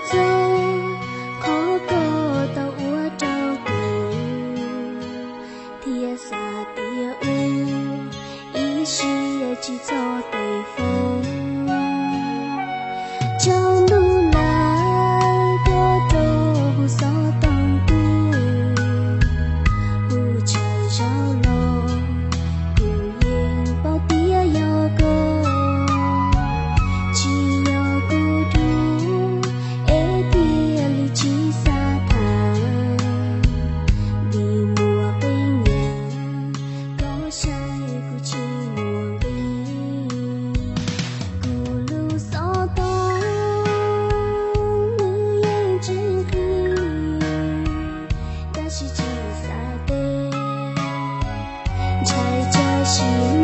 txog qhov koj tau ua rau kuv, thiab xav tias wb ib siab tsis txhob tej foob. Tsaus ntuj lawm koj rov hu xov tooj tuaj, hu tsaug zog los kuv yeej paub tias yog koj, tsis yog kuv dua, es thiaj li tsis xav tham, vim muaj qee yam koj saib kuv tsis muaj nqis. Kuv lub xov tooj nws yeej tsis nqig, tab sis tsis xav teb, ntshai tsam sim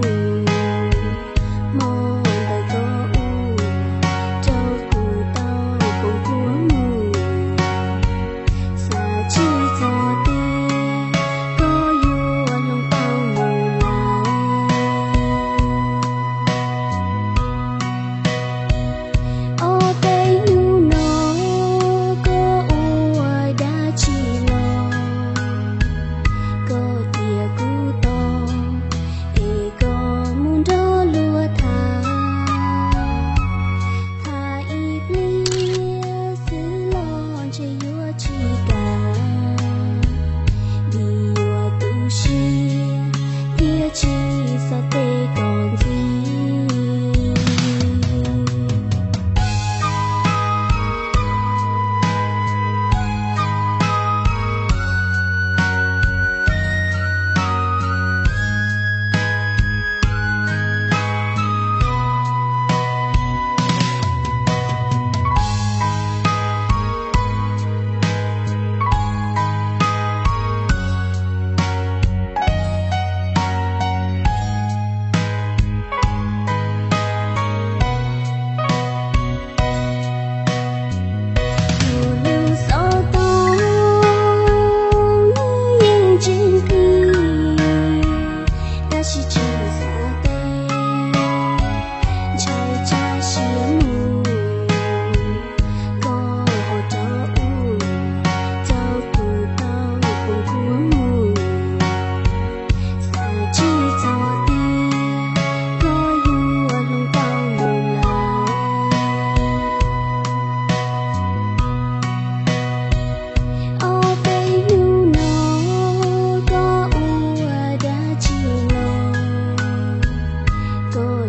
mus, hmo ntawd koj ua rau kuv tau poob kua muag, xav tsis txog tias koj yuav hloov pauj mus lawm. Ob peb hnub no koj ua dab tsi los, koj cia kuv tos, es koj mus nrog luag tham. Tham ib pliag xwb los ntshe yuav tsis kam, vim yuav tu siab thiab tsis xav teb koj ntxiv. Kuv lub xov tooj yeej tsis nqig, tab sis tsis xav teb, ntshai tsam sim mus, koj ho rov ua rau kuv tau poob kua muag, xav tsis txog tias koj yuav hloov pauj mus lawm. Ob peb hnub no koj ua dab tsi los, koj